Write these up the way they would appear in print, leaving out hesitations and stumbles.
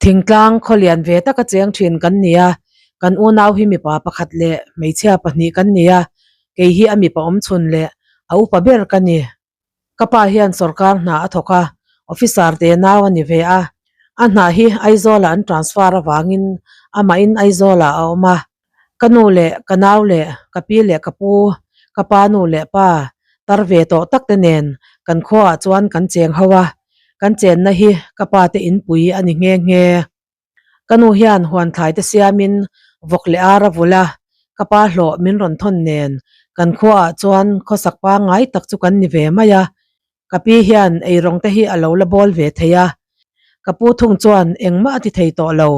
Thingtlang khawlian ve taka cheng thin kan ni a, kan unau hi mipa pakhat leh hmeichhia pahnih kan ni a, kei hi a mipa awmchhun leh a upa ber ka ni. Ka pa hian sorkar hna a thawk a, officer te nau a ni ve a, a hna hi Aizawlah an transfer avangin amahin Aizawlah a awm a. Ka nu leh ka nau leh ka pi leh ka pu, ka pa nu leh pa tar ve tawh tak te nen kan khuaah chuan kan cheng ho a, kan chenna hi ka pa te inpui a ni nghe nghe. Ka nu hian huan thlai te siamin vawk leh ar a vulh a, ka pa hlawh min rawn thawn nen kan khuaah chuan khawsak pangngai tak chu kan ni ve mai a, ka pi hian eirawng te hi a lo la bawl ve thei a, ka pu thung chuan engmah a ti thei tawh lo.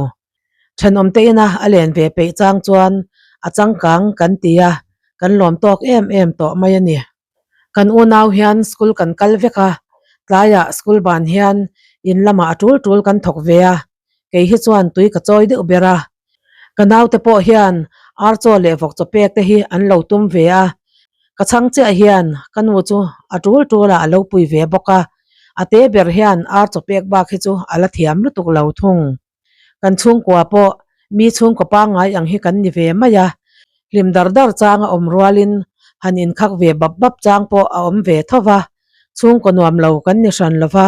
Thenawm te ina a len ve peih chang chuan a changkang kan ti a, kan lawm tawk em em tawh mai a ni. Kan unau hian school kan kal vek a, tlaiah school ban hian in lamah a tul tul kan thawk ve a, kei hi chuan tui ka chawi deuh ber a. Ka naute pawh hian ar chaw leh vawk chaw pek te hi an lo tum ve a, ka chhang chiah hian ka nu chu a tul tulah a lo pui ve bawk a, a te ber hian ar chaw pek bak hi chu a la thiam lutuk lo thung. Kan chhungkua pawh mi chhungkaw pangngai ang hi kan ni ve mai a, hlim dar dar chang a awm rualin han inkhak ve bap bap chang pawh a awm ve tho va, chhungkaw nuam lo kan ni hran lo va,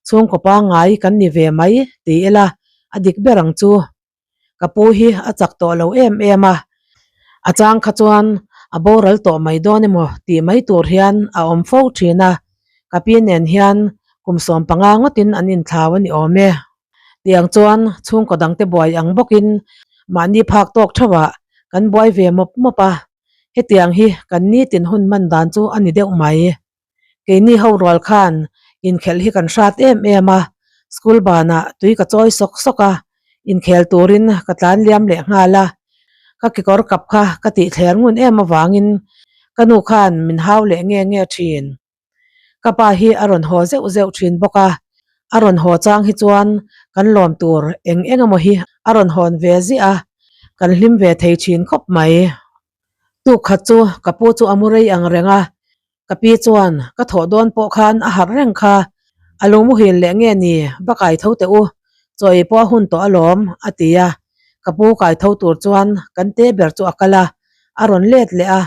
chhungkaw pangngai kan ni ve mai ti ila a dik ber ang chu. Ka pu hi a chak tawh lo em em a, a chang kha chuan a boral tawh mai dawn emaw tih mai tur hian a awm fo thin a, ka pi nen hian kum 15 ngawtin an inthlau a ni awm e. Tiang chuan chhungkaw dangte buai ang bawkin mahni phak tawk theuhah kan buai ve mawp mawp a, hetiang hi kan nitin hun hman dan chu a ni deuh mai. Keini ho rual khan inkhelh hi kan hrat em em a, school banah tui ka chawi sawk sawk a, inkhel turin ka tlan liam leh nghal a, ka kekawr kap kha ka tihthler ngun em avangin ka nu khan min hau leh nge nge thin. Ka pa hi a rawn haw zeuh zeuh thin bawk a, a rawn haw chang hi chuan kan lawm tur eng eng emaw hi a rawn hawn ve ziah a, kan hlim ve thei thin khawp mai. Tuk khat chu ka pu chu a mu rei ang reng a, ka pi chuan ka thawh dawn pawh khan a harh reng kha, a lo muhil leh nge ni va kai tho teh u, chaw ei pawh a hun tawh alawm a ti a, ka pu kai tho tur chuan kan te ber chu a kal a, a rawn let leh a,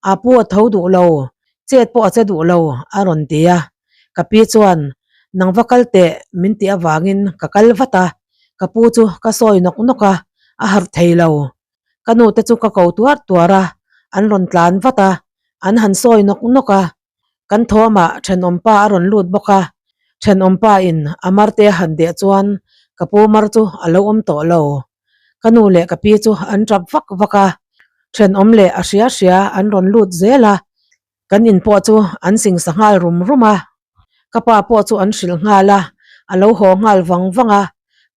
a pu a tho duh lo, chet pawh a che duh lo a rawn ti a, ka pi chuan nang va kal teh min tih avangin ka kal vat a, ka pu chu ka sawi nawk nawk a, a harh thei lo. Ka nu te chu ka ko tuar tuar a, an rawn tlan vat a, an han sawi nawk nawk a, kan thawmah thenawmpa a rawn lut bawk a, thenawmpa in a marte a han deh chuan ka pu mar chu a lo awm tawh lo. Ka nu leh ka pi chu an tap vak vak a, thenawm leh a hria hria an rawn lut zel a, kan in pawh chu an sing sa nghal rum rum a, ka pa pawh chu an hrilh nghal a, a lo haw nghal vang vang a,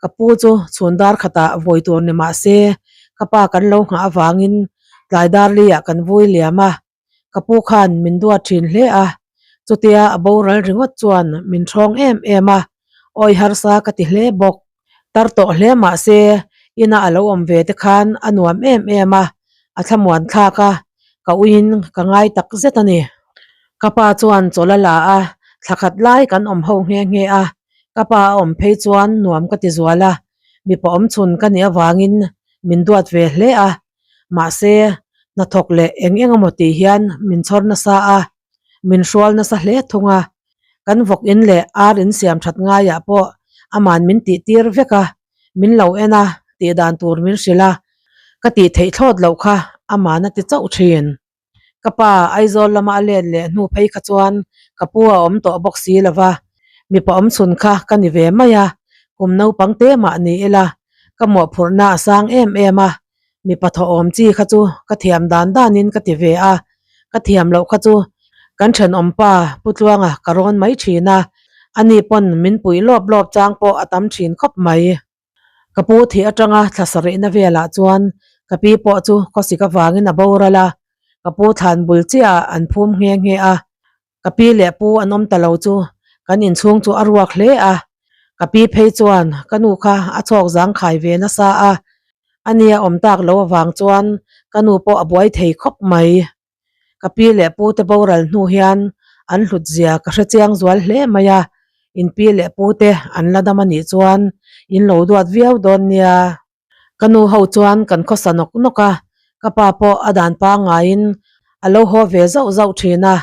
ka pu chu chhun dar khatah vawi tur ni mah se ka pa kan lo nghah avangin tlai dar liah kan vui liam a. Ka pu khan min duat thin hle a, chutia a boral ringawt chuan min ṭhawng em em a, awi harsa ka ti hle bawk. Tar tawh hle mah se ina a lo awm ve te khan a nuam em em a, a thlamuan thlak a, ka uiin ka ngai tak zet a ni. Ka pa chuan chawlh a la a, thla khat lai kan awm ho nghe nghe a, ka pa a awm phei chuan nuam ka ti zual a, mipa awmchhun ka nih avangin min duat ve hle a, Mahse, hnathawk leh eng eng emaw tih hian min chhawr nasa a, min hrual nasa hle thung a. Kan vawk in leh ar in siam that ngaiah pawh aman min tih tir vek a, min lo en a, tih dan tur min hrilh a, ka tih theih thlawt loh kha aman a ti chauh thin. Ka pa Aizawl lama a let leh hnu phei kha chuan ka pu a awm tawh bawk si lo va, mipa awm chhun kha ka ni ve mai a, kum naupang te mah ni ila ka mawhphurhna a sang em em a, mipa thawhawm chi kha chu ka thiam dan danin ka ti ve a, ka thiam loh kha chu kan thenawm pa Pu Tluanga ka rawn mai thin a, ani pawn min puih lawp lawp chang pawh a tam thin khawp mai. Ka pu thih atanga thla sarihna velah chuan ka pi pawh chu khawsik avangin a boral a, ka pu thlan bul chiahah an phum nghe nghe a, ka pi leh pu an awm ta lo chu kan inchhung chu a ruak hle a, ka pi phei chuan ka nu kha a chhawk zangkhai ve nasa a, a nia awm tak lo avang chuan ka nu pawh a buai thei khawp mai. Ka pi leh pu te boral hnu hian an hlut zia ka hre chiang zual hle mai a, in pi leh pu te an la dam a nih chuan in lo duat viau dawn nia. Ka nu ho chuan kan khawsa nawk nawk a, ka pa pawh a dan pangaiin a lo haw ve zauh zauh thin a.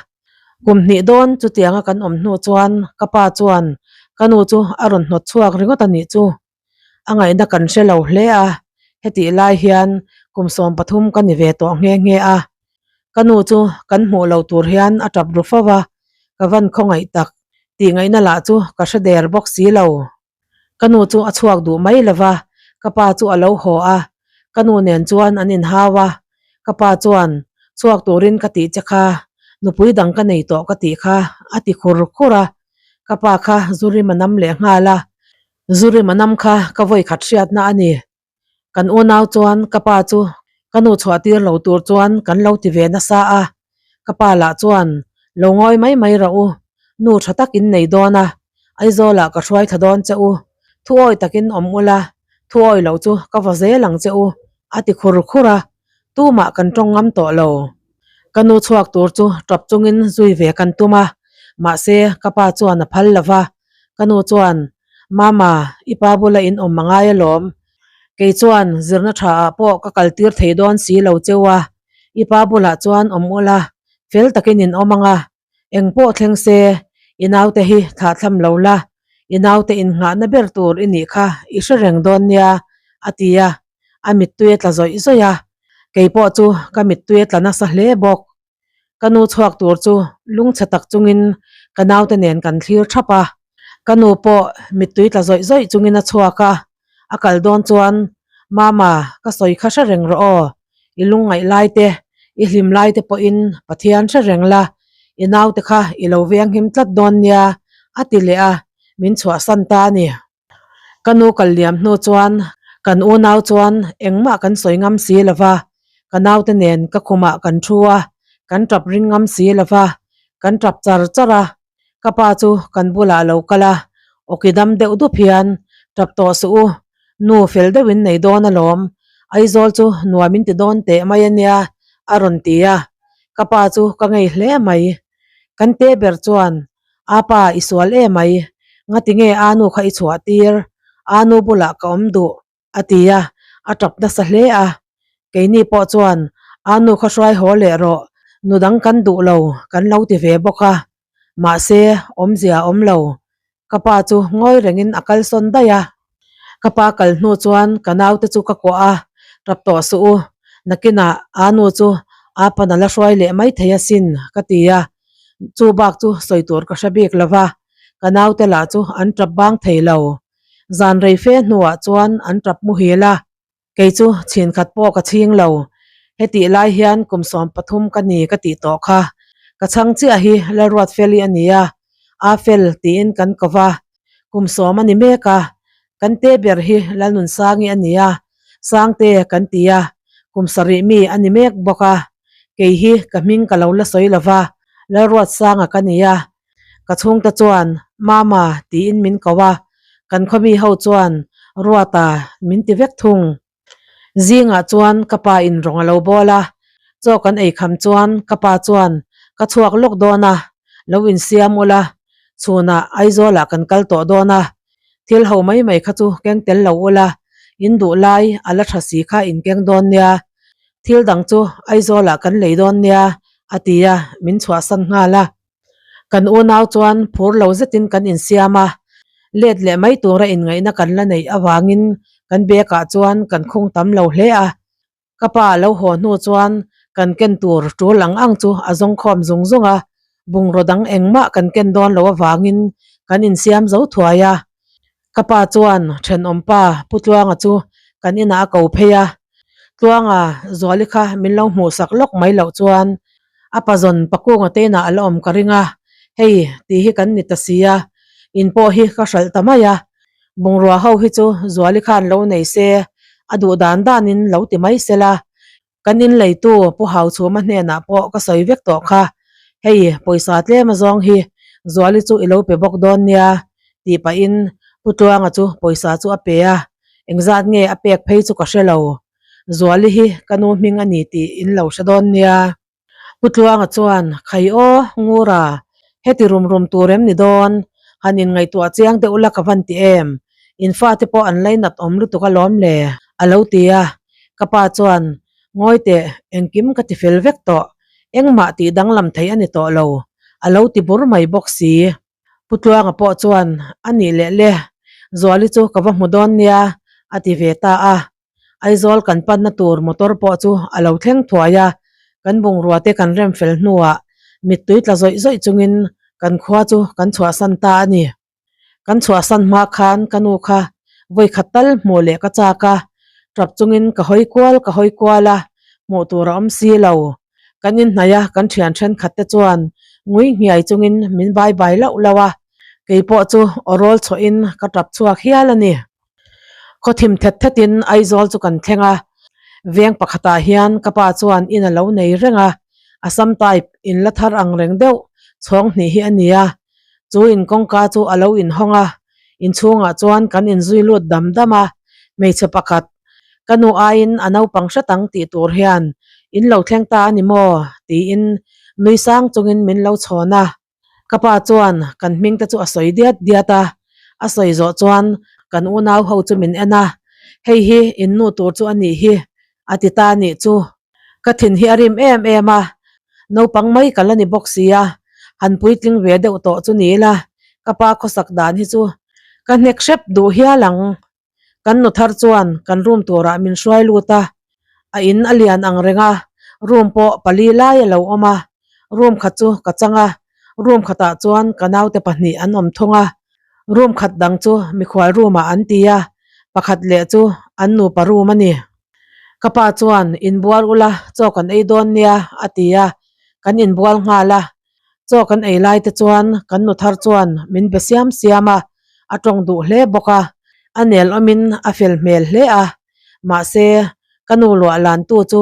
Kum hnih dawn chutianga kan awm hnu chuan ka pa chuan ka nu chu a rawn hnawt chhuak ringawt a nih chu. A ngaihna kan hre lo hle a, hetih lai hian kum 13 ka ni ve tawh nghe nghe a. Ka nu chu kan hmuh lo tur hian a tap ru fo va, ka van khawngaih tak tih ngaihna lah chu ka hre der bawk si lo. Ka nu chu a chhuak duh mai lo va, ka pa chu a lo haw a, ka nu nen chuan an inhau a, ka pa chuan chhuak turin ka tih che kha, nupui dang ka nei tawh ka tih kha a ti khur khur a, ka pa kha zu rim a nam leh nghal a, zu rim a nam kha ka vawi khat hriatna a ni. Kan unau chuan ka pa chu ka nu chhuah tir lo tur chuan kan lo ti ve nasa a, ka pa lah chuan lo ngawi mai mai rawh u, nu tha tak in nei dawn a, Aizawl ah ka hruai thla dawn che u, thu awi takin awm ula, thu awi loh chu ka vaw zel ang che u a ti khur khur a, tumah kan tawng ngam tawh lo. Ka nu chhuak tur chu tap chungin zui ve kan tum a, mahse ka pa chuan a phal lo va, ka nu chuan Mama, i pa bula in awm a ngai alawm. Kei chuan zirna tha ah pawh ka kal tir thei dawn si lo cheu a, i pa bulah chuan awm ula, fel takin in awm ang a, eng pawh thleng se, i naute hi thlahthlam lo la, i naute innghahna ber tur i nih kha i hre reng dawn nia, a ti a, a mittui a tla zawih zawih a, kei pawh chu ka mittui a tla nasa hle bawk. Ka nu chhuak tur chu lungchhe tak chungin ka naute nen kan thlir thap a, ka nu pawh mittui tla zawih zawih chungin a chhuak a, a kal dawn chuan Mama ka sawi kha hre reng rawh aw, i lungngaih lai te, i hlim lai te pawhin Pathian hre reng la, i naute kha i lo venghim tlat dawn nia a ti leh a, min chhuahsan ta a ni. Ka nu kal liam hnu chuan kan unau chuan engmah kan sawi ngam si lo va, ka naute nen ka khumah kan thu a, kan tap ring ngam si lo va, kan tap char char a, ka pa chu kan bulah a lo kal a, awki dam deuh dup hian tap tawh suh u, nu fel deuhin nei dawn alawm, Aizawl chu nuam in ti dawn teh mai ania a rawn ti a, ka pa chu ka ngei hle mai. Kan te ber chuan A pa i sual em mai, ngati nge a nu kha i chhuah tir, a nu bulah ka awm duh a ti a, a tap nasa hle a. Keini pawh chuan a nu kha hruai haw leh rawh, nu dang kan duh lo kan lo ti ve bawk a, mahse awmzia a awm lo. Ka pa chu ngawi rengin a kalsawn daih a. Ka pa kal hnu chuan ka naute chu ka kuah a, tap tawh suh u, nakinah a nu chu a pan a la hruai leh mai thei asin ka ti a, chu bak chu sawi tur ka hre bik lo va, ka naute lah chu an tap bang thei lo. Zan rei fe hnuah chuan an tap muhil a, Kei chu chhin khat pawh ka chhing lo. Hetih lai hian kum 13 ka ni ka tih tawh kha. Ka chhang chiah hi Lalruatfeli a ni a, a fel tiin kan ko va. Kum 10 a ni mek a, kan te ber hi Lalnunsangi a ni a, Sangte kan ti a, kum 7 mi a ni mek bawk a. Kei hi ka hming ka lo la sawi lo va, Lalruatsanga ka ni a. Ka chhungte chuan Mama tiin min ko a, kan khawmi ho chuan Ruata min ti vek thung. Zingah chuan ka pa in rawng a lo bawl a, chaw kan ei kham chuan ka pa chuan ka chhuak lawk dawn a, lo insiam ula, chhunah Aizawlah kan kal tawh dawn a, thil ho mai mai kha chu keng tel lo ula, in duh lai a la tha si kha in keng dawn nia, thil dang chu Aizawlah kan lei dawn nia a ti a, min chhuahsan nghal a. Kan unau chuan phur lo zetin kan insiam a, let leh mai tura inngaihna kan la neih avangin kan bag ah chuan kan khung tam lo hle a. Ka pa a lo haw hnu chuan kan ken tur tul ang ang chu a zawng khawm zung zung a, bungraw dang engmah kan ken dawn lo avangin kan insiam zo thuai a. Ka pa chuan thenawm pa Pu Tluanga chu kan inah a ko phei a, Tluanga Zuali kha min lo hmuhsak lawk mai loh chuan a pazawn Pakunga te inah a la awm ka ring a, hei tih hi kan ni ta si a, in pawh hi ka hralh ta mai a, bungrua ho hi chu Zuali khan lo nei se a duh dan danin lo ti mai sela, Kan in leitu Pu Hauchhuma hnenah pawh ka sawi vek tawh kha, hei pawisa tlem azawng hi Zuali chu i lo pe bawk dawn nia tih pahin Pu Tluanga chu pawisa chu a pe a, engzat nge a pek phei chu ka hre lo. Zuali hi ka nu hming a ni tih in lo hre dawn nia. Pu Tluanga chuan, Khai aw, Ngura, heti rum rum tur em ni dawn? Han inngaihtuah chiang deuh la ka van ti em? In fate pawh an lainat awm lutuk alawm le, a lo ti a. Ka pa chuan, Ngawi teh, engkim ka ti fel vek tawh, engmah tih danglam theih a ni tawh lo, a lo ti bur mai bawk si. Pu Tluanga pawh chuan, A nih leh le, Zuali chu ka va hmu dawn nia, a ti ve ta a. Aizawl kan panna tur motor pawh chu a lo thleng thuai a, kan bungrua te kan rem fel hnuah mittui tla zawih zawih chungin kan khua chu kan chhuahsan ta a ni. Kan chhuahsan hma khan ka nu kha vawikhat tal hmuh leh ka chak a, tap chungin ka hawi kual ka hawi kual a, hmuh tur a awm si lo. Kan inhnaih a, kan thian thenkhat te chuan ngui nghiai chungin min bai bai lauh lauh a, kei pawh chu aw rawl chhuahin ka tap chhuak hial a ni. Khaw thim thet thetin Aizawl chu kan thleng a, veng pakhatah hian ka pa chuan in a lo nei reng a, Assam type in la thar ang reng deuh chhawng hnih hi a ni a, chu in kawngka chu a lo inhawng a, inchhungah chuan kan inzui lut dam dam a, hmeichhe pakhat ka nu aiin a naupang hret ang tih tur hian in lo thleng ta a ni maw? tiin nui sang chungin min lo chhawn a. Ka pa chuan kan hming te chu a sawi diat diat a, a sawi zawh chuan kan unau ho chu min en a, hei hi in nu tur chu a nih hi a ti ta a nih chu. Ka thin hi a rim em em a, naupang mai ka la ni bawk si a, han puitling ve deuh tawh chu ni ila ka pa khawsak dan hi chu ka hnek hrep duh hial ang. Kan nu thar chuan kan room turah min hruai lut a, a in a lian ang reng a, room pawh pali lai a lo awm a, room khat chu ka chang a, room khatah chuan ka naute pahnih an awm thung a, room khat dang chu mikhual room ah an ti a, pakhat leh chu an nupa room a ni. Ka pa chuan inbual ula chaw kan ei dawn nia a ti a, kan inbual nghal a, Chaw kan ei lai te chuan kan nu thar chuan min be siam siam a, a tawng duh hle bawk a, a nel awmin a fel hmel hle a, mahse ka nu luah lan tu chu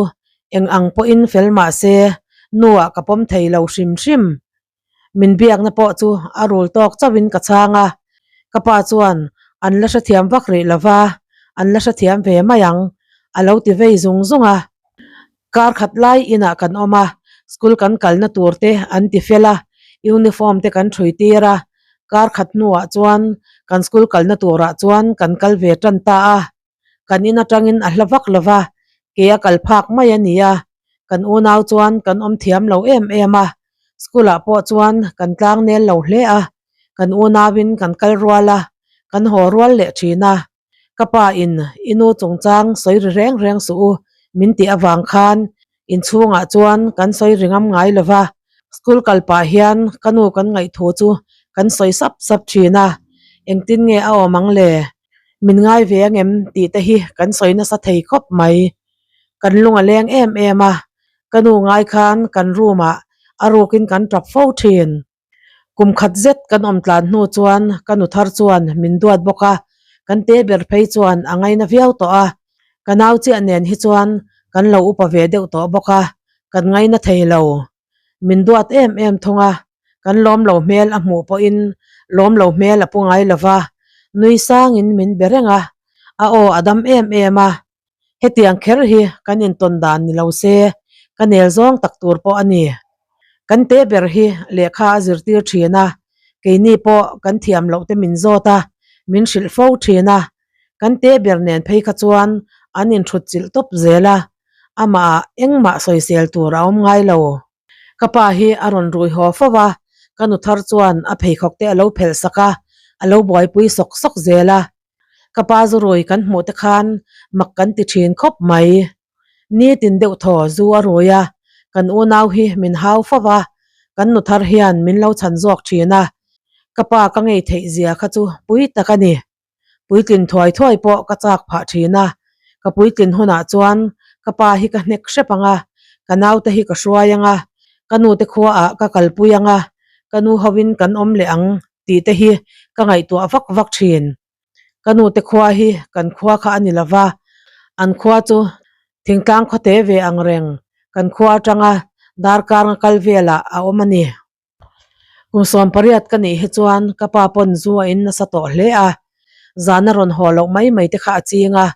eng ang pawhin fel mahse nu ah ka pawm thei lo hrim hrim. Min biakna pawh chu a rul tawk chauhin ka chhang a, ka pa chuan an la hrethiam vak rih lova, an la hrethiam ve mai ang a lo ti vei zung zung a. Kar khat lai inah kan awm a, school kan kalna tur te an ti fel a, uniform te kan thui tir a, kar khat hnuah chuan kan school kalna turah chuan kan kal ve tan ta a, kan in atangin a hla vak lo va, ke a kal phak mai a ni a, kan unau chuan kan awm thiam lo em em a, school ah pawh chuan kan tlang nel lo hle a, kan unauin kan kal rual a, kan haw rual leh thin a. Ka pa in i nu chungchang sawi ri reng reng suh u min tih avang khan inchhungah chuan kan sawi ri ngam ngai lo va, school kal pah hian ka nu kan ngaihthu chu kan sawi sap sap thin a, engtin nge a awm ang le? Min ngai ve angem tih te hi kan sawi nasa thei khawp mai. Kan lung a leng em em a, ka nu ngai khan kan room ah a rukin kan tap fo thin. Kum khat zet kan awm tlan hnu chuan ka nu thar chuan min duat bawk a, kan te ber phei chuan a ngaina viau tawh a, ka nau chiah nen hi chuan kan lo upa ve deuh tawh bawk a, kan ngaina thei lo. Min duat em em thung a, kan lawm lo hmel a hmuh pawhin lawm lo hmel a pu ngai lo va, nui sangin min be reng a, a aw a dam em em a, Hetiang kher hi kan intawn dan ni lo se, ka nel zawng tak tur pawh a ni. Kan te ber hi lehkha a zirtir thin a, keini pawh kan thiam loh te min zawt a, min hrilh fo thin a. Kan te ber nen phei kha chuan an inthut chilh tawp zel a, amah ah engmah sawisel tur a awm ngai lo. Ka pa hi a rawn rui haw fo a, ka nu thar chuan a pheikhawk te a lo phelh sak a, a lo buaipui sawk sawk zel a. Ka pa zu rui kan hmuh te khan mak kan ti thin khawp mai. Nitin deuh thaw zu a rui a, kan unau hi min hau fo va, kan nu thar hian min lo chhan zawk thin a, ka pa ka ngei theih zia kha chu pui tak a ni. Puitlin thuai thuai pawh ka chak phah thin a, ka puitlin hunah chuan ka pa hi ka hnek hrep ang a, ka naute hi ka hruai ang a, ka nute khuaah ka kalpui ang a, ka nu hovin kan awm leh ang tih te hi ka ngaihtuah vak vak thin. Ka nu te khua hi kan khua kha a ni lo va, an khua chu thingtlang khaw te ve ang reng kan khua atanga darkar nga kal velah a awm a ni. Kum 18 ka nih hi chuan ka pa pawn zu a in nasa tawh hle a, zana rawn haw loh mai mai te kha a ching a,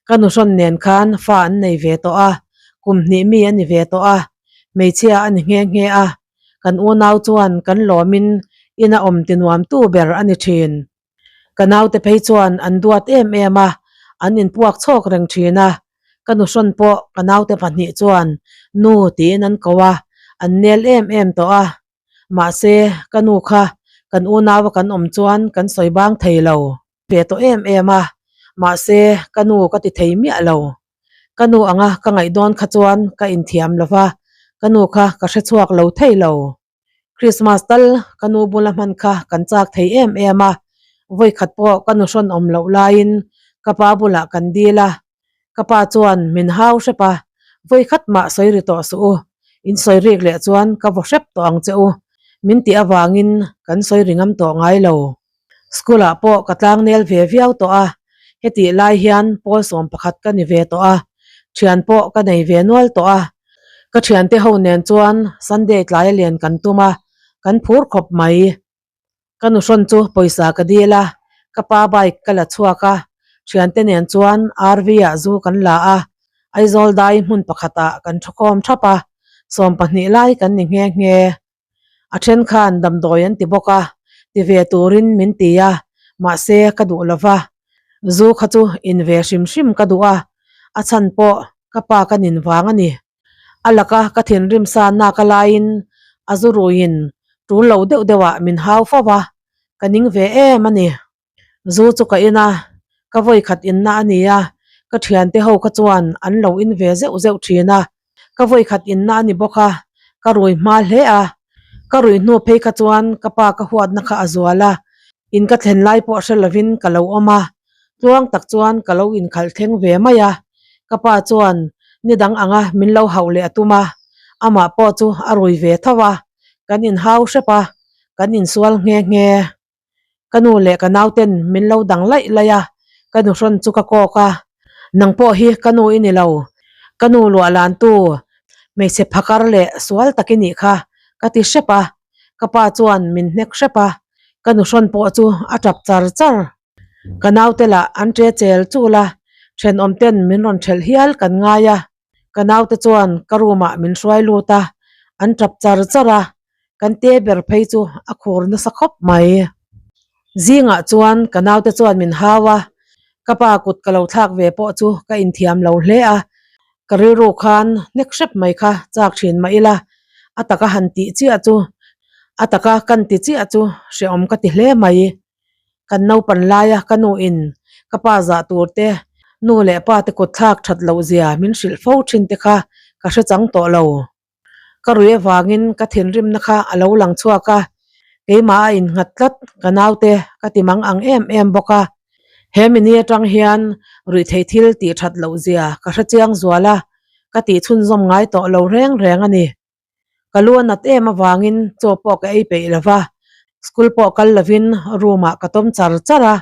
ka nuhrawn nen khan fa an nei ve tawh a, kum hnih mi a ni ve tawh a, hmeichhia a ni nghe nghe a. Kan unau chuan kan lawmin ina awm ti nuamtu ber a ni thin. Ka naute phei chuan an duat em em a, an inpuak chhawk reng thin a. Ka nuhrawn pawh ka naute pahnih chuan nu tiin an ko a, an nel em em tawh a. Mahse, ka nu kha kan unaua kan awm chuan kan sawi bang thei lo ve tawh em em a, mahse ka nu ka ti thei miah lo. Ka nu anga ka ngaih dawn kha chuan ka inthiam lo va, ka nu kha ka hre chhuak lo thei lo. Christmas tal ka nu bula hman kha kan chak thei em em a, vawikhat pawh ka nu hrawn awm loh laiin ka pa bulah kan dil a, ka pa chuan min hau hrep a, vawikhat mah sawi ri tawh suh u, in sawi rik leh chuan ka vaw hrep tawh ang che u, min tih avangin kan sawi ri ngam tawh ngai lo. School ah pawh ka tlang nel ve viau tawh a, hetih lai hian pawl sawm pakhat ka ni ve tawh a, thian pawh ka nei ve nual tawh a. Ka thiante ho nen chuan Sunday tlai a len kan tum a, kan phur khawp mai. Ka nuhrawn chu pawisa ka dil a, ka pa bike ka la chhuak a, thiante nen chuan RV ah zu kan la a, Aizawl dai hmun pakhat ah kan thukhawm thap a, 12 lai kan ni nghe nghe. A then khan damdawi an ti bawk a, ti ve turin min ti a, mahse ka duh lo va. Zu kha chu in ve hrim hrim ka duh a, a chhan pawh ka pa ka nin vang a ni. A laka ka thinrim sa nak a laiin a zu ruiin tul lo deuh deuhah min hau fo va, ka ning ve em a ni. Zu chu ka in a, ka vawi khat inna a ni a, ka thiante ho kha chuan an lo in ve zeuh zeuh thin a, ka vawi khat inna a ni bawk a, ka rui hma hle a, ka rui hnu phei kha chuan ka pa ka huatna kha a zual a, in ka thlen lai pawh hre lovin ka lo awm a, tluang tak chuan ka lo inkhalh thleng ve mai a, ka pa chuan ni dang anga min lo hauh leh a tum a, amah pawh chu a rui ve tho a, kan inhau hrep a, kan insual nghe nghe. Ka nu leh ka nauten min lo dang laih laih a, ka nuhrawn chu ka kawk a, Nang pawh hi ka nu i ni lo, ka nu luah lantu hmeichhe phakar leh sual tak i nih kha, ka ti hrep a, ka pa chuan min hnek hrep a, ka nuhrawn pawh chu a tap char char. Ka naute lah an ṭe chel chul a, ṭhenawm ten min rawn ṭhelh hial kan ngai a. Ka naute chuan ka room ah min hruai lut a, an tap char char a, kan te ber phei chu a khur nasa khawp mai. Zingah chuan ka naute chuan min hau a, ka pa kut ka lo thlak ve pawh chu ka inthiam lo hle a, ka rilru khan hnek hrep mai kha chak thin mah ila, a taka han tih chiah chu a taka kan ti chiah chu hrehawm ka ti hle mai. Kan naupan laia ka nu in ka pa zah tur te, nu leh pa te kut thlak that loh zia min hrilh fo thin te kha ka hre chang tawh lo. Ka rui avangin ka thinrimna kha a lo lang chhuak a, keimah a innghat tlat ka naute ka ti mang ang em em bawk a. He mini atang hian ruihtheih thil tih that loh zia ka hre chiang zual a, ka tih chhunzawm ngai tawh lo reng reng a ni. Ka lu a nat em avangin chaw pawh ka ei peih lo va, school pawh kal lovin room ah ka tawm char char a.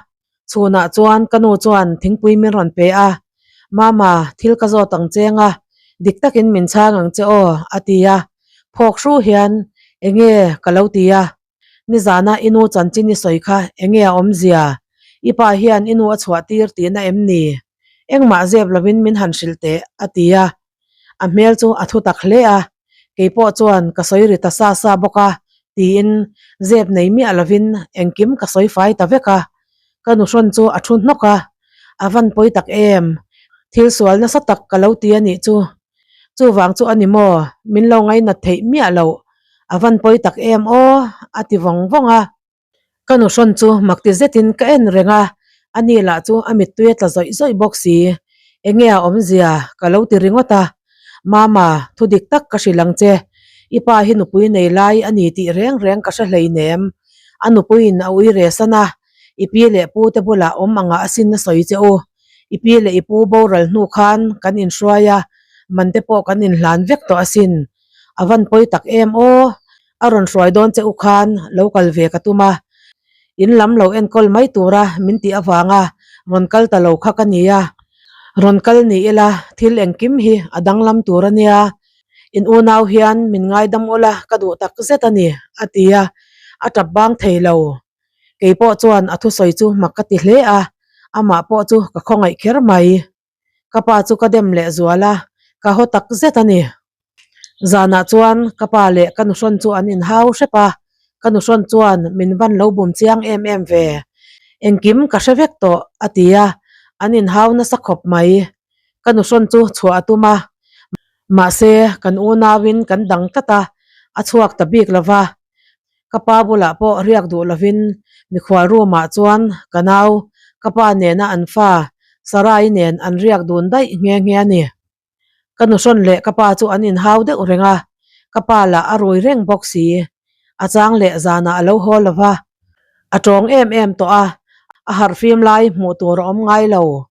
Chhunah chuan ka nu chuan thingpui min rawn pe a, Mama, thil ka zawt ang cheng a, dik takin min chhang ang che aw, a ti a. Phawk hru hian, Enge? ka lo ti a. Nizana i nu chanchin i sawi kha enge a awmzia? I pa hian i nu a chhuah tir tihna em ni? Engmah zep lovin min han hrilh teh, a ti a. A hmel chu a thu tak hle a, kei pawh chuan ka sawi ri ta sa sa bawk a, tiin zep nei miah lovin engkim ka sawi fai ta vek a. Ka nuhrawn chu a thu hnawk a, a van pawi tak em? Thil sual nasa tak ka lo ti a nih chu. Chuvang chu a ni maw? Min lo ngainat theih miah loh. A van pawi tak em aw? a ti vawng vawng a. Ka nuhrawn chu makti zetin ka en reng a, ani lah chu a mittui a tla zawih zawih bawk si. Enge a awmzia ka lo ti ringawt a, Mama, thu dik tak ka hrilh ang che. I pa hi nupui nei lai a ni tih reng reng ka hre hleinem. A nupuiin a ui re san a, i pi leh pu te bulah awm angah asin a sawi che u. I pi leh i pu boral hnu khan kan inhruai a, man te pawh kan inhlan vek tawh asin. A van pawi tak em aw! A rawn hruai dawn che u khan lo kal ve ka tum a, in lam lo enkawl mai tura min tih avanga rawn kal ta lo kha ka ni a, rawn kal ni ila thil engkim hi a danglam tur a nia, in unau hian min ngaidam ula ka duh tak zet a ni, a ti a, a tap bang thei lo. Kei pawh chuan a thusawi chu mak ka ti hle a, amah pawh chu ka khawngaih kher mai. Ka pa chu ka dem leh zual a, ka haw tak zet a ni. Zanah chuan ka pa leh ka nuhrawn chu an inhau hrep a, ka nuhrawn chuan min van lo bum chiang em em ve. Engkim ka hre vek tawh, a ti a, an inhau nasa khawp mai. Ka nuhrawn chu chhuah a tum a, mahse kan unauin kan dang tlat a, a chhuak ta bik lo va. Ka pa bulah pawh riak duh lovin mikhual room ah chuan ka nau, ka pa nena an fa Sarai nen an riak dun daih nghe nghe a ni. Ka nuhrawn leh ka pa chu an inhau deuh reng a, ka pa lah a rui reng bawk si. A chang leh zanah a lo haw lo va, a tawng em em tawh a, a harhfim lai hmuh tur a awm ngai lo.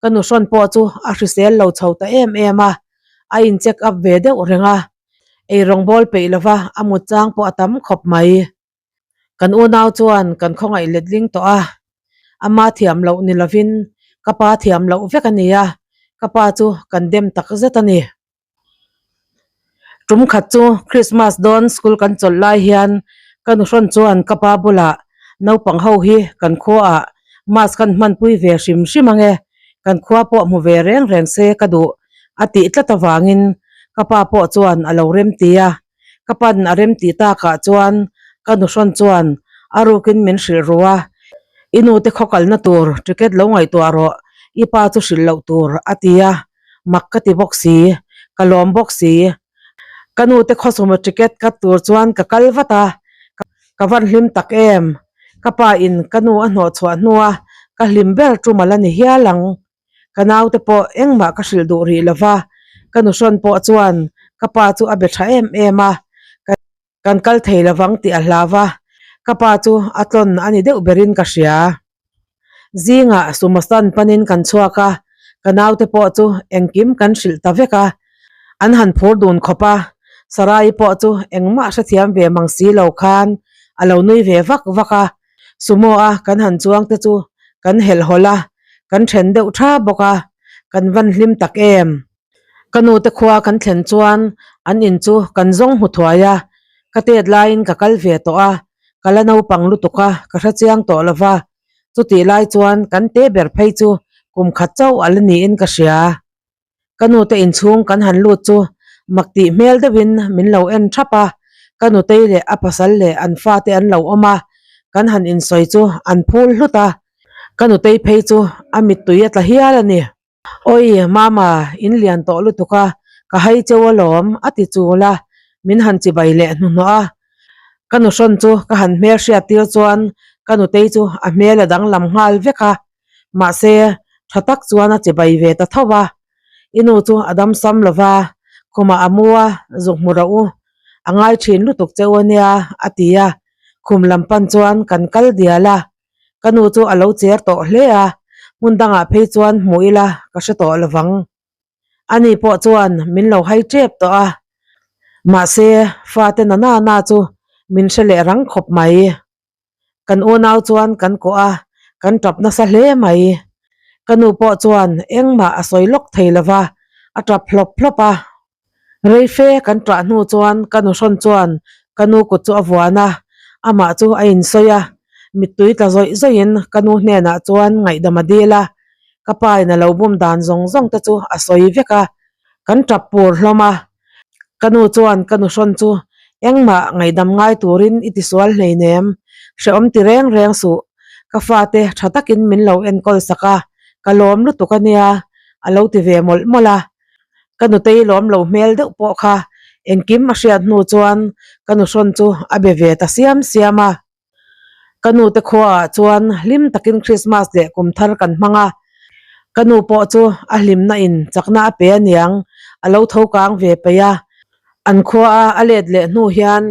Ka nuhrawn pawh chu a hrisel lo chho ta em em a, a in check up ve deuh reng a, eirawng bawl peih lo va a mut chang pawh a tam khawp mai. Kan unau chuan kan khawngaih letling tawh a, ama thiam loh ni lovin ka pa thiam loh vek a ni a, ka pa chu kan dem tak zet a ni. Tum khat chu Christmas dawn school kan chawlh lai hian ka nuhrawn chuan ka pa bulah naupang ho hi kan khuaah mass kan hmanpui ve hrim hrim ang e, kan khua pawh hmu ve reng reng se ka duh a tih tlat avangin ka pa pawh chuan a lo remti a. Ka pan a rem tih takah chuan ka nuhrawn chuan a rukin min hrilh ru a, I nu te khaw kalna tur ticket lo ngaihtuah rawh, i pa chu hrilh loh tur a ti a, mak ka ti bawk si, ka lawm bawk si. Ka nu te khawsawma ticket cut tur chuan ka kal vat a, ka van hlim tak em? Ka pa in ka nu a hnawh chhuah hnua ka hlim ber tum a la ni hial ang. Ka naute pawh engmah ka hrilh duh rih lo va, ka nuhrawn pawh chuan ka pa chu a be tha em em a, kan kal thei lo vang tih a hlau va, ka pa chu a tlawn a ni deuh berin ka hria. Zingah sumo stand panin kan chhuak a, ka naute pawh chu engkim kan hrilh ta vek a, an han phur dun khawp a, Sarai pawh chu engmah hrethiam ve mang si lo khan a lo nui ve vak vak a, Sumo a kan han chuang te chu kan helh hawlh a, kan then deuh tha bawk a, kan van hlim tak em. Ka nu te khua kan thlen chuan an in chu kan zawng hmu thuai a, ka tet laiin ka kal ve tawh a, ka la naupang lutuk a, ka hre chiang tawh lo va, chutih lai chuan kan te ber phei chu kum khat chauh a la niin ka hria. Ka nu te inchhung kan han lut chu mak tih hmel deuhin min lo en thap a, ka nutei leh a pasal leh an fate an lo awm a, kan han insawi chu an phul hlut a, ka nutei phei chu a mittui a tla hial a ni. Awi mama, in lian tawh lutuk a, ka hai cheu alawm a ti chul a, min han chibai leh hnuhnawh a. Ka nuhrawn chu ka han hmel hriat tir chuan ka nutei chu a hmel a danglam nghal vek a, Mahse, tha tak chuan a chibai ve ta tho va. I nu chu a dam sam lo va, khumah a mu a, zuk hmu rawh u. A ngai thin lutuk che u ania, a ti a. Khum lam pan chuan kan kal dial a. Ka nu chu a lo cher tawh hle a, hmun dangah phei chuan hmu ila ka hre tawh lo vang. Ani pawh chuan min lo hai tep tawh a, mahse, fate na na na chu min hre leh rang khawp mai. Kan unau chuan kan kawh a, kan tap nasa hle mai. Ka nu pawh chuan engmah a sawi lawk thei lo va, a tap hlawp hlawp a. Reife kan tah hnu chuan ka nuhrawn chuan ka nu kut chu a vuan a, amah chu a insawi a. Mittui tla zawih zawihin ka nu hnenah chuan ngaihdam a dil a, ka pa in a lo bum dan zawng zawng te chu a sawi vek a, kan tap pur hlawm a. Ka nu chuan ka nuhrawn chu engmah ngaihdam ngai turin i tisual hleinem, hrehawm ti reng reng suh, ka fate tha takin min lo enkawl sak a, ka lawm lutuk a nia, a lo ti ve mawlh mawlh a. Ka nutei lawm lo hmel deuh pawh kha engkim a hriat hnu chuan ka nuhrawn chu a be ve ta siam siam a. Ka nu te khuaah chuan hlim takin Christmas leh kum thar kan hmang a, ka nu pawh chu a hlimna in chakna a pe aniang a lo tho kang ve peih a, an khua a a let leh hnu hian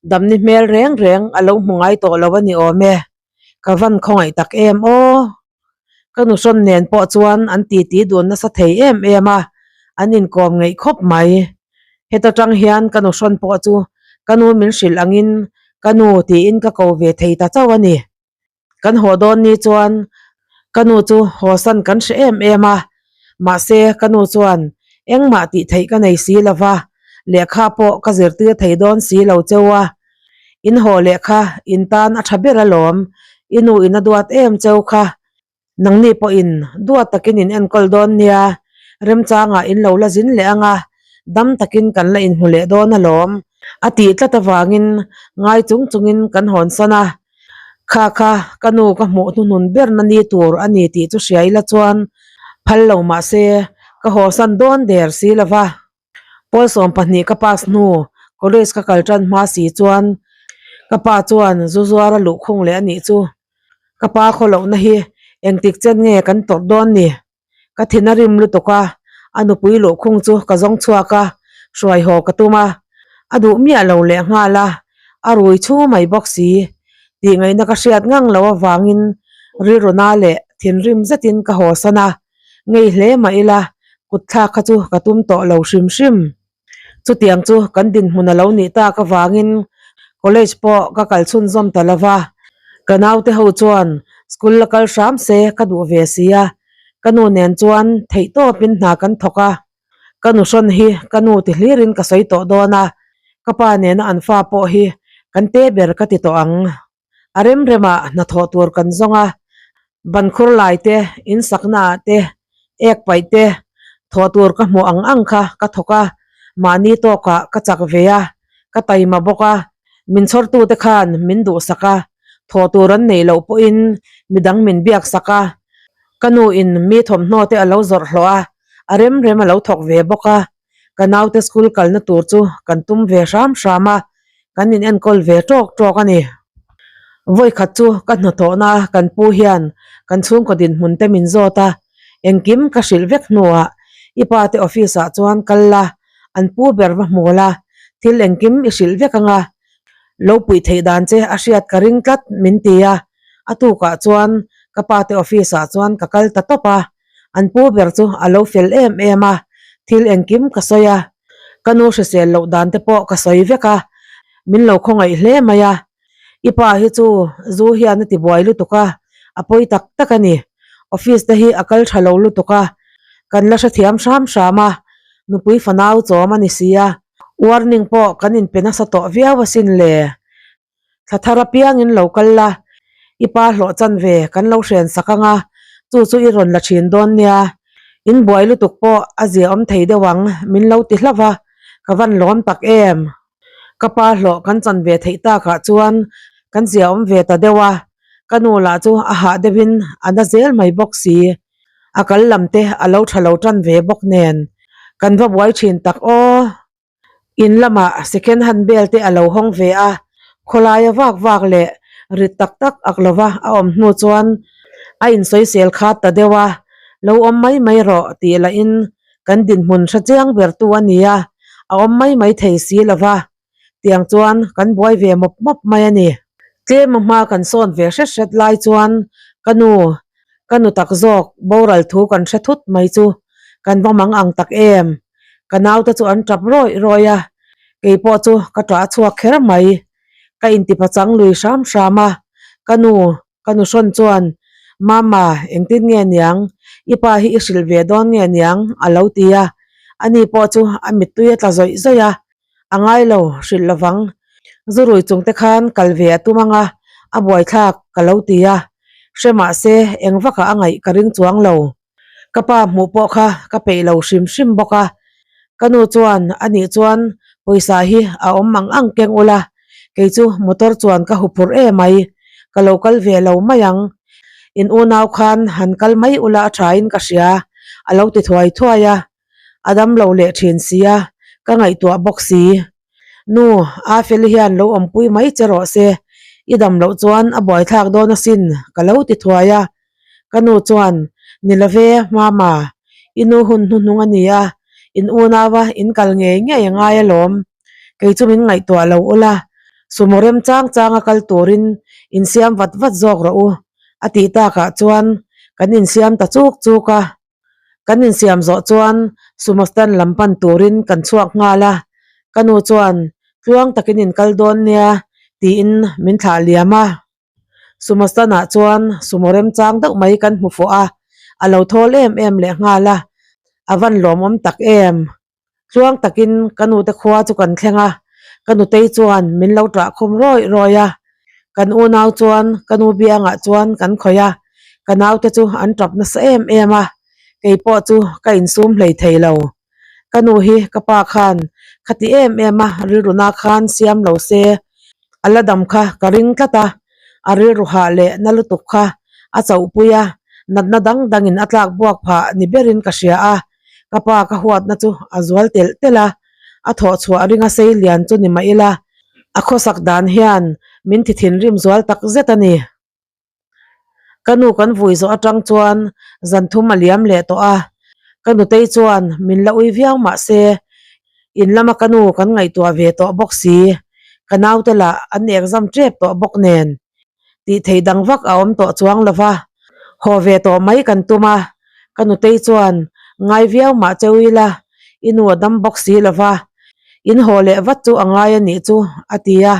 damni hmel reng reng a lo hmu ngai tawh lo a ni awm e, ka van khawngaih tak em aw. Ka nuhrawn nen pawh chuan an titi dun nasa thei em em a, an inkawm ngeih khawp mai. Heta tang hian ka nuhrawn pawh chu ka nu min hrilh angin ka nu tiin ka ko ve thei ta chauh a ni. Kan haw dawn ni chuan ka nu chu hawsan kan hre em em a, mahse ka nu chuan engmah tih theih ka nei si lo va, lehkha pawh ka zirtir thei dawn si lo cheu a. In haw leh kha in tan a tha ber alawm, i nu in a duat em cheu kha, nangni pawhin duat takin in enkawl dawn nia, remchangah in lo la zin leh ang a, dam takin kan la inhmu leh dawn alawm, a tih tlat avangin ngai chung chungin kan hawnsan a. Kha kha ka nu ka hmuh hnuhnun berna ni tur a ni tih chu hria ila chuan phal lo mah se ka hawsan dawn der si lo va. Pawl 12 ka pass hnu college ka kal tan hma si chuan ka pa chuan zu zuar a luhkhung leh a nih chu. Ka pa khawlohna hi engtik chen nge kan tawrh dawn ni? Ka thin a rim lutuk a, a nupui luhkhung chu ka zawng chhuak a, hruai haw ka tum a, a duh miah lo leh nghal a, a rui chhu mai bawk si. Tih ngaihna ka hriat ngang lo avangin rilruna leh thinrim zetin ka haw san a, ngei hle mah ila kut thlak kha chu ka tum tawh lo hrim hrim. Chutiang chu kan dinhmun a lo nih tak avangin college pawh ka kal chhunzawm ta lo va, ka naute ho chuan school la kal hram se ka duh ve si a, ka nu nen chuan theihtawpin hna kan thawk a, ka nu hrawn hi ka nu ti hlirin ka sawi tawh dawn a, ka pa nena an fa pawh hi kan te ber ka ti tawh ang. A rem remah hnathawh tur kan zawng a, bankhur lai te, in sakna ah te, ek paih te, thawh tur ka hmuh ang ang kha ka thawk a, mahni tawkah ka chak ve a, ka taima bawk a, min chhawrtute khan min duhsak a, thawh tur an neih loh pawhin midang min biak sak a, ka nu in mi thawmhnaw te a lo zawrh hlawh a, a rem rem a lo thawk ve bawk a. Ka naute school kalna tur chu kan tum ve hram hram a, kan in enkawl ve tawk tawk a ni. Vawikhat chu ka hnathawhna a kan pu hian kan chhungkaw dinhmun te min zawt a, engkim ka hrilh vek hnuah i pa te office ah chuan kal la, an pu ber va hmu la, thil engkim i hrilh vek anga lo puih theih dan che a hriat ka ring tlat min ti a, a tukah chuan ka pa te office ah chuan ka kal ta tawp a. An pu ber chu a lo fel em em a, thil engkim ka sawi a, ka nu hrisel loh dan te pawh ka sawi vek a, min lo khawngaih hle mai a, i pa hi chu zu hian a ti buai lutuk a, a pawi tak tak a ni, office te hi a kal tha lo lutuk a, kan la hrethiam hram hram a, nupui fanau chawm a ni si a, warning pawh kan inpe nasa tawh viau asin le. Thla thar apiangin lo kal la, i pa hlawh chan ve kan lo hren sak ang a, chu chu i rawn la thin dawn nia. In buai lutuk pawh a zia awm thei deuh ang, min lo ti hlauh a, ka van lawm tak em. Ka pa hlawh kan chan ve theih takah chuan kan zia awm ve ta deuh a, ka nu lah chu a hah deuhin a na zel mai bawk si. A kal lam te a lo tha lo tan ve bawk nen, kan va buai thin tak aw. In lamah second hand bel te a lo hawng ve a, khawlaia vak vak leh rit tak tak ak lova a awm hnu chuan a insawisel khat ta deuh a, lo awm mai mai rawh tih lahin kan dinhmun hre chiang ber tu a ni a, a awm mai mai thei si lova, tiang chuan kan buai ve mawp mawp mai a ni. Tlema hma kan sawn ve hret hret lai chuan ka nu, ka nu tak zawk boral thu kan hre thut mai chu kan va mang ang tak em. Ka naute chu an tap rawih rawih a, kei pawh chu ka ṭah chhuak kher mai. Ka intipachang lui hram hram a, ka nu, ka nu hrawn chuan, Mama, engtin nge niang? I pa hi i hrilh ve dawn nge niang? a lo ti a, ani pawh chu a mittui a tla zawih zawih a, a ngai lo, hrilh lovang. Zu rui chung te khan kal ve a tum ang a, a buaithlak ka lo ti a, hre mah se eng vakah a ngaih ka ring chuang lo. Ka pa hmuh pawh kha ka peih lo hrim hrim bawk a, ka nu chuan anih chuan pawisa hi a awm ang ang keng ula, kei chu motor chuan ka huphurh em mai, ka lo kal ve lo mai ang, in unau khan han kal mai ula a thain ka hria a lo ti thuai thuai a, a dam lo leh thin sia, ka ngaihtuah bawk si. Nu, Afeli hian lo awmpui mai che rawh se, i dam loh chuan a buaithlak dawn asin ka lo ti thuai a. Ka nu chuan, Ni love, Mama, i nu hun hnuhnung a ni a, in unau a in kal ngei ngei a ngai alawm. Kei chu min ngaihtuah lo ula, sumo rem chang chang a kal turin insiam vat vat zawk rawh u, a tih takah chuan kan insiam ta chuk chuk a. Kan insiam zawh chuan sumo stand lam pan turin kan chhuak nghal a, ka nu chuan tluang takin in kal dawn nia tiin min thlah liam a. Sumo stand ah chuan sumo remchang deuh mai kan hmu fuh a, a lo thawl em em leh nghal a, a van lawmawm tak em. Tluang takin ka nute khua chu kan thleng a, ka nutei chuan min lo ṭah khum rawih rawih a, kan unau chuan ka nu biangah chuan kan khawih a, ka naute chu an ṭap nasa em em a, kei pawh chu ka insum hlei thei lo. Ka nu hi ka pa khan khati em em a rilruna khan siam lo se, a la dam kha ka ring tlat a. A rilru hah leh na lutuk kha a chauhpui a, natna dang dangin a tlak buak phah ni berin ka hria a, ka pa ka huatna chu a zual telh telh a, a thawh chhuah ringa sei lian chu ni mah ila, a khawsak dan hian min ti thinrim zual tak zet a ni. Ka nu kan vui zawh atang chuan zan thum a liam leh tawh a, ka nutei chuan min la ui viau mah se in lama ka nu kan ngaihtuah ve tawh bawk si, ka naute lah an exam tep tawh bawk nen tih theih dang vak a awm tawh chuang lo va, haw ve tawh mai kan tum a, ka nutei chuan ngai viau mah cheu ila i nu a dam bawk si lo va, in haw leh vat chu a ngai a nih chu a ti a.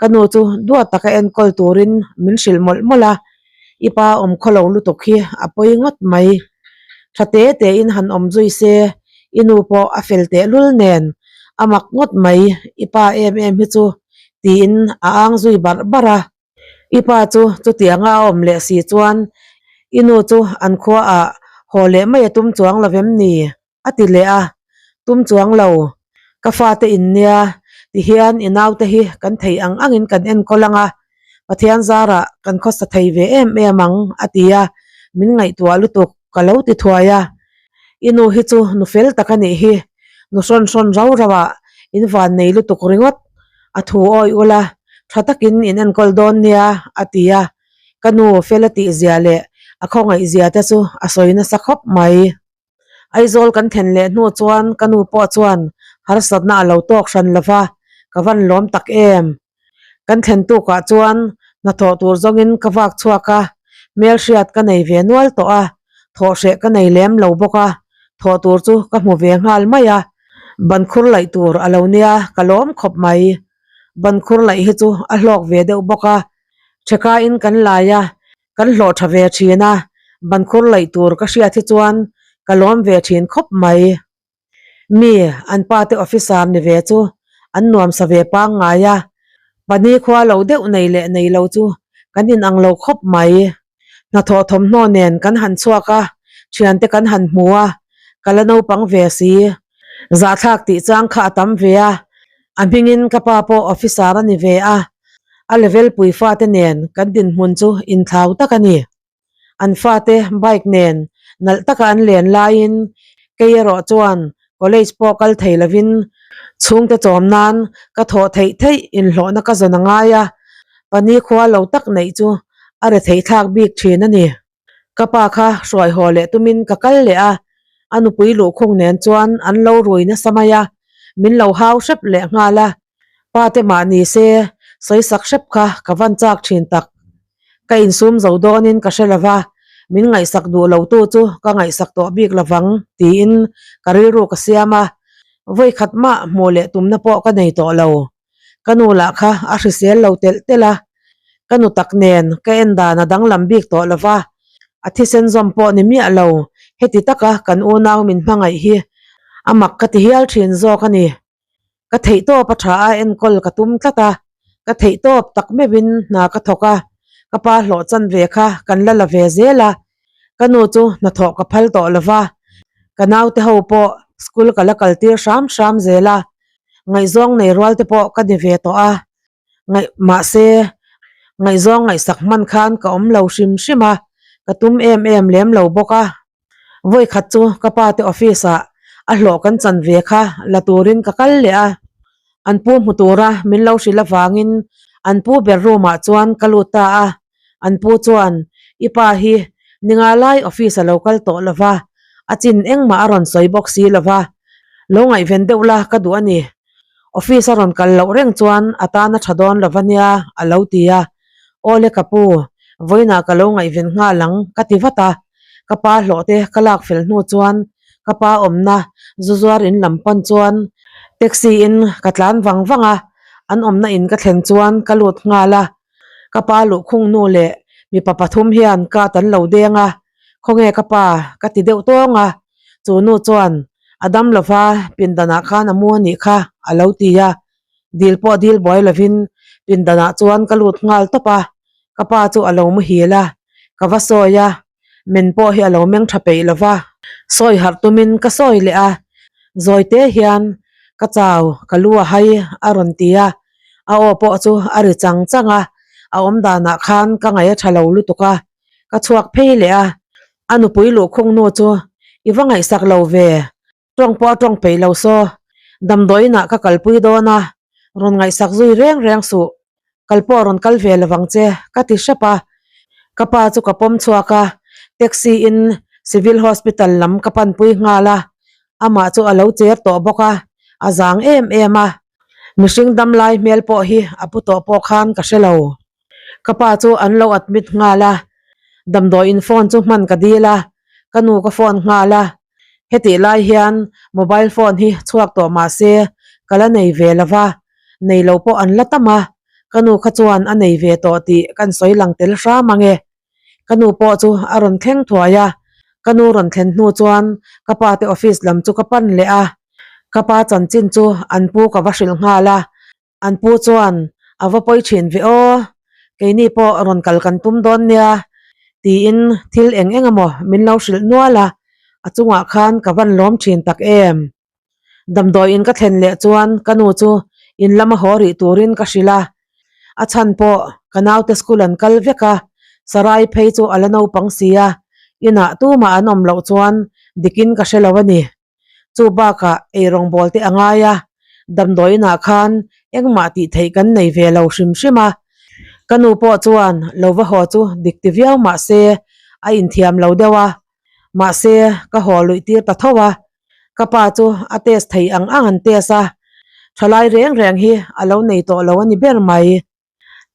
Ka nu chu duat taka enkawl turin min hrilh mawlh mawlh a, i pa awm khaw lo lutuk hi a pawi ngawt mai. Tha te tein han awm zui se, i nu pawh a fel tehlul nen a mak ngawt mai, i pa em em hi chu tiin a ang zui barh barh a. I pa chu chutianga a awm leh si chuan i nu chu an khuaah haw leh mai a tum chuang lo vem ni? A ti leh a, tum chuang lo, ka fate in nia, tihian i naute hi kan thei ang angin kan enkawl ang a, Pathian zarah kan khawsa thei ve em em ang, a ti a, min ngaihtuah lutuk ka lo ti thuai a, i nu hi chu nu fel tak a nih hi, nu hrawn hrawn rau rau ah in van nei lutuk ringawt, a thu awi ula, tha takin in enkawl dawn nia, a ti a, ka nu fel a tih zia leh a khawngaih zia te chu a sawi nasa khawp mai. Aizawl kan thlen leh hnu chuan ka nu pawh chuan harsatna a lo tawk hran lo va, ka van lawm tak em. Kan thlen tukah chuan hnathawh tur zawngin ka vak chhuak a, hmelhriat ka nei ve nual tawh a, thawhhreh ka nei lem lo bawk a, thawh tur chu ka hmu ve nghal mai a, bankhur laih tur a lo nia ka lawm khawp mai. Bankhur laih hi chu a hlawk ve deuh bawk a, thekain kan lai a, Kan hlawh tha ve thin a, bankhur laih tur ka hriat hi chuan ka lawm ve thin khawp mai. Mi, an pa te officer ni ve chu an nuamsa ve pangngai a, pahnih khua lo deuh nei leh nei lo chu kan inang lo khawp mai. Hnathawh thawmhnaw nen kan han chhuak a, thiante kan han hmu a, ka la naupang ve si. Zahthlak tih chang kha a tam ve a, a hmingin ka pa pawh officer a ni ve a, a level pui fate nen kan dinhmun chu inthlau tak a ni. An fate bike nen nalh taka an len laiin kei erawh chuan college pawh kal thei lovin chhungte chawm nan ka thawh theih theih inhlawhna ka zawn a ngai a, pahnih khua lo tak neih chu a retheih thlak bik thin a ni. Ka pa kha hruai haw leh tumin ka kal leh a, a nupui luhkhung nen chuan an lo rui nasa mai a, min lo hau hrep leh nghal a, pa te mah ni se sawisak hrep kha ka van chak thin tak. Ka insum zo dawnin ka hre lova, min ngaihsak duh lo tu chu ka ngaihsak tawh bik lovang tiin ka rilru ka siam a, vawikhat mah hmuh leh tumna pawh ka nei tawh lo. Ka nu lah kha a hrisel lo telh telh a, ka nu tak nen ka en dan a danglam bik tawh lo va, a thisen zawm pawh ni miah lo, heti taka kan unau min hmangaih hi a mak ka ti hial thin zawk a ni. Ka theihtawp a tha a enkawl ka tum tlat a, ka theihtawp tak meuhin hna ka thawk a, ka pa hlawh chan ve kha kan la la ve zel a, ka nu chu hnathawh ka phal tawh lo va, ka naute ho pawh school ka la kaltir hram hram zel a, Ngaihzawng nei rual te pawh ka ni ve tawh a, ngaih mahse ngaihzawng ngaihsak hman khan ka awm lo hrim hrim a, ka tum em em lem lo bawk a. Vawi khat chu ka pa te office ah a hlawh kan chan ve kha la turin ka kal leh a, an pu hmu tura min lo hrilh avangin an pu ber room ah chuan ka lut ta a, an pu chuan i pa hi ninga lai office a lo kal tawh lo va, a chin engmah a rawn sawi bawk si lo va, lo ngaihven deuh la ka duh a ni. Office a rawn kal loh reng chuan a tan a tha dawn lo va nia a lo ti a, Awle ka pu, vawiinah ka lo ngaihven nghal ang ka ti vat a, ka pa hlawh te ka lak fel hnu chuan ka pa awmna zu zuar in lam pan chuan taxi in ka tlan vang vang a, an awmna in ka thlen chuan ka lut nghal a. Ka pa luhkhung nu leh mipa pathum hian kat an lo deng a, khawnge ka pa ka ti deuh tawng a, chu nu chuan a dam lova pindanah khan a mu a nih kha a lo ti a, dil pawh dil buai lovin pindanah chuan ka lut nghal tawp a, ka pa chu a lo muhil a, ka va sawi a, men pawh hi a lo meng tha peih lova, sawi harh tumin ka sawi leh a, zawi te hian ka chau ka lu a hai a rawn ti a, a aw pawh chu a ri chang chang a, A awm danah khan ka ngaih a tha lo lutuk a, ka chhuak phei leh a. A nupui luhkhung nu chu i va ngaihsak lo ve, tawng pawh a tawng peih lo saw. Damdawiinah ka kalpui dawn a, rawn ngaihsak zui reng reng suh. Kal pawh rawn kal ve lovang che, ka ti hrep a. Ka pa chu ka pawm chhuak a, taxi in Civil Hospital lam ka panpui nghal a, amah chu a lo cher tawh bawk a, a zang em em a. Mihring dam lai hmel pawh hi a pu tawh pawh khan ka hre lo. Ka pa chu an lo admit nghal a, damdawiin phone chu hman ka dil a, ka nu ka phone nghal a. Hetih lai hian mobile phone hi chhuak tawh mah se ka la nei ve lo va, nei lo pawh an la tam a, ka nu kha chuan a nei ve tawh tih kan sawi lang tel hram ang e. Ka nu pawh chu a rawn thleng thuai a, ka nu rawn thlen hnu chuan ka pa te office lam chu ka pan leh a, ka pa chanchin chu an pu ka va hrilh nghal a, an pu chuan a va pawi thin ve aw, keini pawh rawn kal kan tum dawn nia tiin thil eng eng emaw min lo hrilh nual a, a chungah khan ka van lawm thin tak em. Damdawiin ka thlen leh chuan ka nu chu in lama haw rih turin ka hrilh a, a chhan pawh ka naute school an kal vek a, Sarai phei chu a la naupang si a, inah tumah an awm loh chuan dikin ka hre lo a ni. Chu bakah eirawngbawl te a ngai a, damdawiinah khan engmah tih theih kan nei ve lo hrim hrim a, ka nu pawh chuan lo va haw chu dik ti viau mah se a inthiam lo deuh a, mahse ka haw luih tir ta tho a. Ka pa chu a test thei ang ang an test a, thalai reng reng hi a lo nei tawh lo a ni ber mai.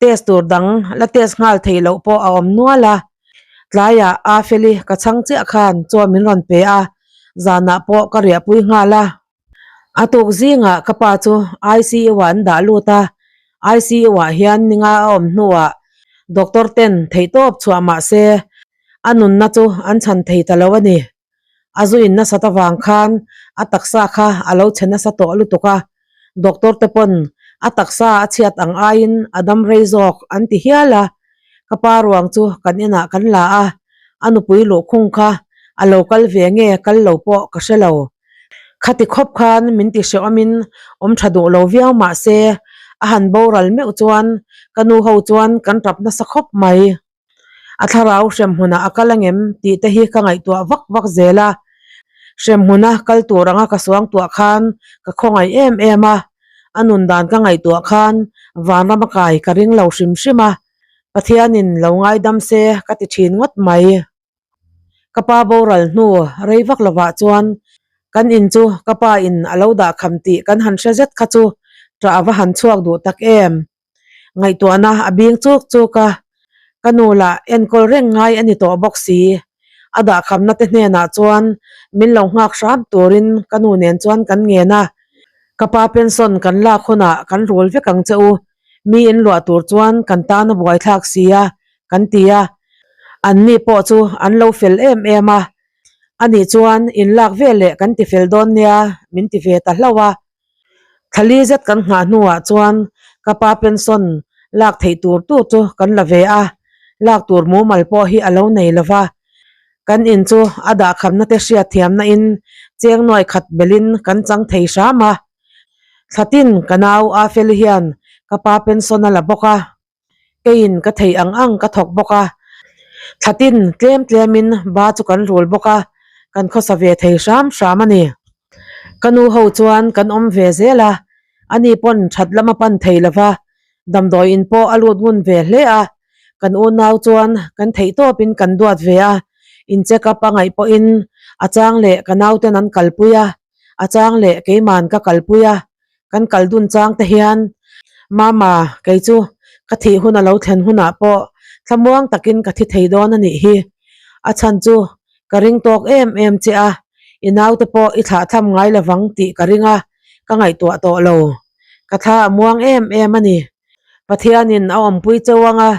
Test tur dang la test nghal theih loh pawh a awm nual a, tlaiah a feli ka chhang chiah khan chaw min rawn pe a, zanah pawh ka riahpui nghal a. A tuk zingah ka pa chu ICU ah an dah lut a, ICU ah hian ninga a awm hnuah doctor ten theihtawp chhuah mah se a nunna chu an chhan thei ta lo a ni. A zu in nasat avang khan a taksa kha a lo chhe nasa tawh lutuk a, doctor te pawn a taksa a chhiat ang aiin a dam rei zawk an ti hial a, ka pa ruang chu kan inah kan la a, a nupui luhkhung kha a lo kal ve nge kal lo pawh ka hre lo. Khati khawp khan min ti hrehawmin awm tha duh lo viau mah se a han boral meuh chuan ka nu ho chuan kan tap nasa khawp mai. A thlarau hremhmunah a kal angem tih te hi ka ngaihtuah vak vak zel a, hremhmuna kal tur anga ka suangtuah khan ka khawngaih em em a, a nun dan ka ngaihtuah khan vanram a kai ka ring lo hrim hrim a, Pathianin lo ngaidam se ka ti thin ngawt mai. Ka pa boral hnu rei vak lovah chuan kan in chu ka pa in a lo dah kham tih kan han hre zet kha chu ṭah a va han chhuak duh tak em. Ngaihtuahna a bing chuk chuk a, ka nu lah enkawl reng ngai a ni tawh bawk si. A dahkhamna te hnenah chuan min lo nghak hram turin ka nu nen chuan kan ngen a, ka pa pension kan lak hunah kan rul vek ang che u, mi in luah tur chuan kan tan a buaithlak si a, kan ti a. Anni pawh chu an lo fel em em a, ani chuan in lak veleh kan ti fel dawn nia min ti ve ta hlauh a. Thlali zet kan nghah hnuah chuan ka pa pension lak theih tur tur chu kan la ve a, lak tur mumal pawh hi a lo nei lo va. Kan in chu a dahkhamna te hriatthiamna in cheng nuai khat belin kan chang thei hram a. Thlatin ka nau Afeli hian ka pa pension a la bawk a, keiin ka thei ang ang ka thawk bawk a. Thlatin tlem tlemin ba chu kan rul bawk a, kan khawsa ve thei hram hram a ni. Ka nu ho chuan kan awm ve zel a, ani pawn that lam a pan thei lo va, damdawi in pawh a lut ngun ve hle a, kan unau chuan kan theih tawpin kan duat ve a, in check up a ngaih pawhin a chang leh ka nauten an kalpui a, a chang leh keiman ka kalpui a, kan kal dun chang te hian Mama kei chu ka thih hun a lo thlen hunah pawh thlamuang takin ka thi thei dawn a nih hi. A chhan chu ka ring tawk em em che a, i naute pawh i thlah tham ngai lovang tih ka ring a, ka ngaihtuah tawh lo. Ka thla a muang em em a ni. Pathianin a awmpui cheu ang a,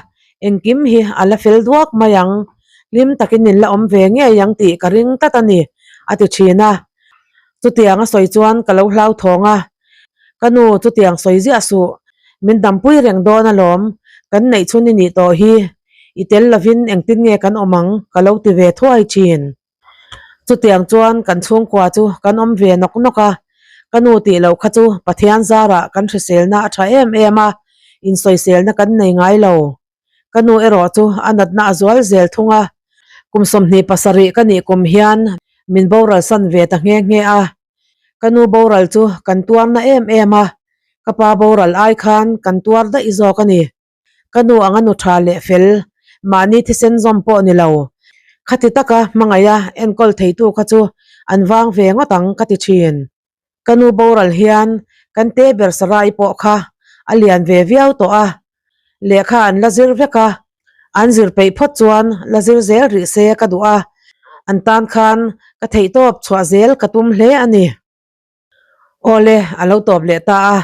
engkim hi a la fel duak mai ang. Hlim takin in la awm ve ngei ang tih ka ring tlat a ni, a ti thin a. Chutiang a sawi chuan ka lo hlauthawng a, Ka nu, chutiang sawi ziah suh, min dampui reng dawn alawm, kan neih chhun i nih tawh hi, i tel lovin engtin nge kan awm ang ka lo ti ve thuai thin. Chutiang chuan kan chhungkua chu kan awm ve nawk nawk a, ka nu tih loh kha chu Pathian zarah kan hriselna a tha em em a, insawiselna kan nei ngai lo. Ka nu erawh chu a natna a zual zel thung a, kum 27 ka nih kum hian min boral san ve ta nghe nghe a. Ka nu boral chu kan tuarna em em a, ka pa boral ai khan kan tuar daih zawk a ni. Ka nu anga nu tha leh fel, mahni thisen zawm pawh ni lo. Khati taka hmangaih a enkawl theitu kha chu an vang ve ngawt ang ka ti thin. Ka nu boral hian kan te ber Sarai pawh kha a lian ve viau tawh a, lehkha an la zir vek a, an zir peih phawt chuan la zir zel rih se ka duh a, an tan khan ka theihtawp chhuah zel ka tum hle a ni. Awle, a lo tawp leh ta a,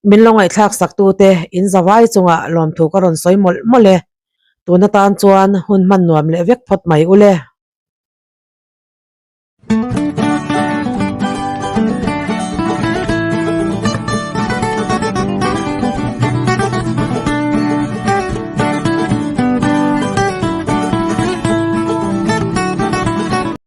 min lo ngaihthlak sak tute in zavai chungah lawmthu ka rawn sawi mawlh mawlh e. Tun atan chuan hun hman nuam leh vek phawt mai ule.